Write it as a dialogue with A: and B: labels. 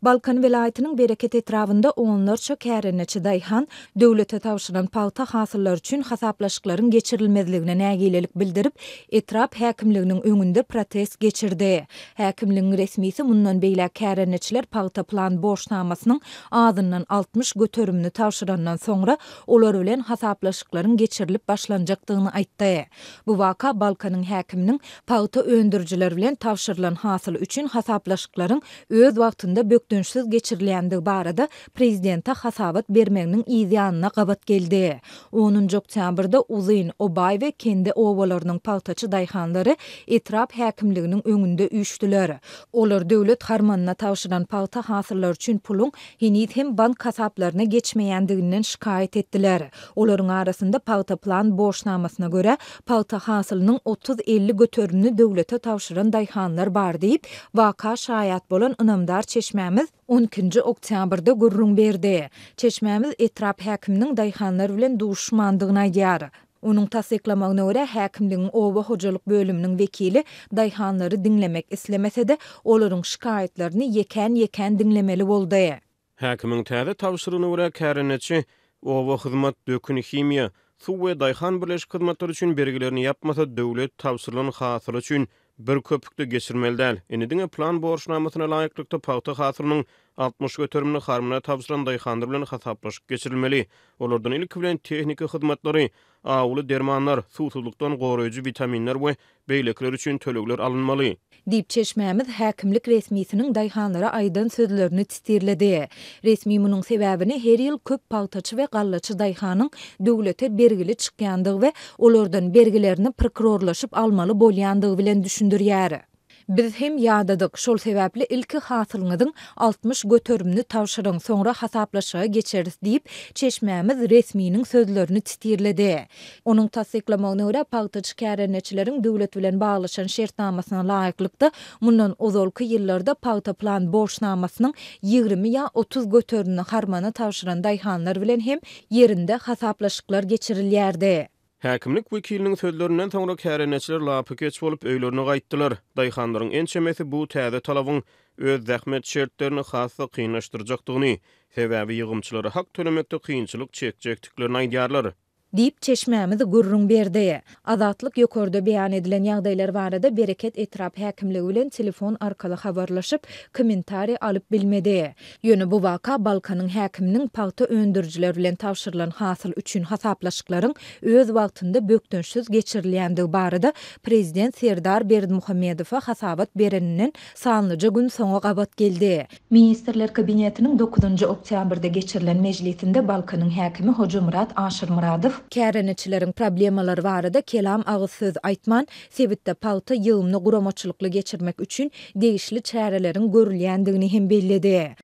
A: Balkan welaýatynyň Bereket etrabynda onlarça kärendeçi daýhan döwlete tabşyran pagta hasyllary üçin hasaplaşyklaryň geçirilmezligine nägilelik bildirip, etrap häkimliginiň öňünde protest geçirdi. Häkimligiň resmisi mundan beýläk kärendeçiler pagta plan borçnamasynyň azyndan 60 göterimini tabşyrandan soňra olar bilen hasaplaşyklaryň geçirilip başlanjakdygyny aýtdy. Bu waka Balkanyň häkiminiň pagta öndürijiler bilen tabşyrylan hasyl üçin hasaplaşyklaryň öz wagtynda bökdençsiz geçirilýändigi barada prezidente hasabat bermeginiň yz ýanyna gabat geldi. Onunjy oktýabrda Uzyn, Obaý we Kende obalarynyň pagtaçy daýhanlary etrap häkimliginiň öňünde üýşdüler. Olar döwlet harmanyna tabşyran pagta hasyllary üçin puluň heniz hem bank hasaplaryna geçmeýändiginden şikaýat etdiler. Olaryň arasynda pagta plan borçnamasyna görä, pagta hasylynyň otuz-elli göterimini döwlete tabşyran daýhanlar bar diýip, waka şaýat bolan ynamdar çeşmämiz on ikinji oktýabrda gürrüň berdi. Çeşmämiz etrap häkiminiň daýhanlar bilen duşuşmandygyny aýdýar. Onuň tassyklamagyna görä, häkimligiň oba hojalyk bölüminiň wekili daýhanlary diňlemek islemese-de, olaryň şikaýatlaryny ýekän-ýekän diňlemeli boldy.
B: Häkimiň täze tabşyrygyna görä, kärendeçi oba hyzmat, dökün himiýa, suw we daýhan birleşik hyzmatlary üçin bergilerini ýapmasa, döwlet tabşyrylan hasyly üçin bir köpük-de geçirmeli däl. Indi diňe plan borçnamasyna laýyklykda pagta hasylynyň 60 göterimini harmana tabşyran daýhanlar bilen hasaplaşyk geçirilmeli. Olardan ilki bilen tehniki hyzmatlary, awuly dermanlar, suwsuzlykdan goraýjy witaminler we beýlekiler üçin tölegler alynmaly.
A: Diýip, çeşmämiz häkimlik resmisiniň daýhanlara aýdan sözlerini titirledi. Resmi munuň sebäbini her ýyl köp pagtaçy we gallaçy daýhanyň döwlete bergili çykýandygy we olardan bergilerini prokurorlaşyp almaly bolýandygy bilen düşündirýär. Biz hem ýadadyk, şol sebäpli ilki hasylyňyzyň 60 göterimini tabşyryň, soňra hasaplaşyga geçeris diýip, çeşmämiz resminiň sözlerini titirledi. Onuň tassyklamagyna görä, pagtaçy kärendeçileriň döwlet bilen baglaşan şertnamasyna laýyklykda, mundan ozalky ýyllarda pagta plan borçnamasynyň 20 ýa 30 göterimini harmana tabşyran daýhanlar bilen hem ýerinde hasaplaşyklar geçirilýärdi.
B: Häkimlik wekiliniň sözlerinden soňra kärendeçiler lapykeç bolup, öýlerine gaýtdylar. Daýhanlaryň ençemesi bu täze talabyň öz zähmet şertlerini has-da kynlaşdyrjakdygyny, sebäbi ýygymçylara hak tölemekde kynçylyk çekjekdiklerini aýdýarlar.
A: Diýip, çeşmämiz gürrüň berdi. Azatlyk ýokarda beýan edilen ýagdaýlar barada Bereket etrap häkimligi bilen telefon arkaly habarlaşyp, kommentariý alyp bilmedi. Ýöne bu waka Balkanyň häkiminiň pagta öndürijiler bilen tabşyrylan hasyl üçin hasaplaşyklaryň öz wagtynda bökdençsiz geçirilýändigi barada prezident Serdar Berdimuhamedowa hasabat bereninden sanlyja gün soňa gabat geldi. Ministrler Kabinetiniň dokuzynjy oktýabrda geçirilen mejlisinde Balkanyň häkimi Hojamyrat Aşyrmyradow, kärendeçileriň problemalary barada kelam agyz söz aýtman, sebitde pagta ýygymyny guramaçylykly geçirmek üçin degişli çäreleriň görülýändigini hem belledi.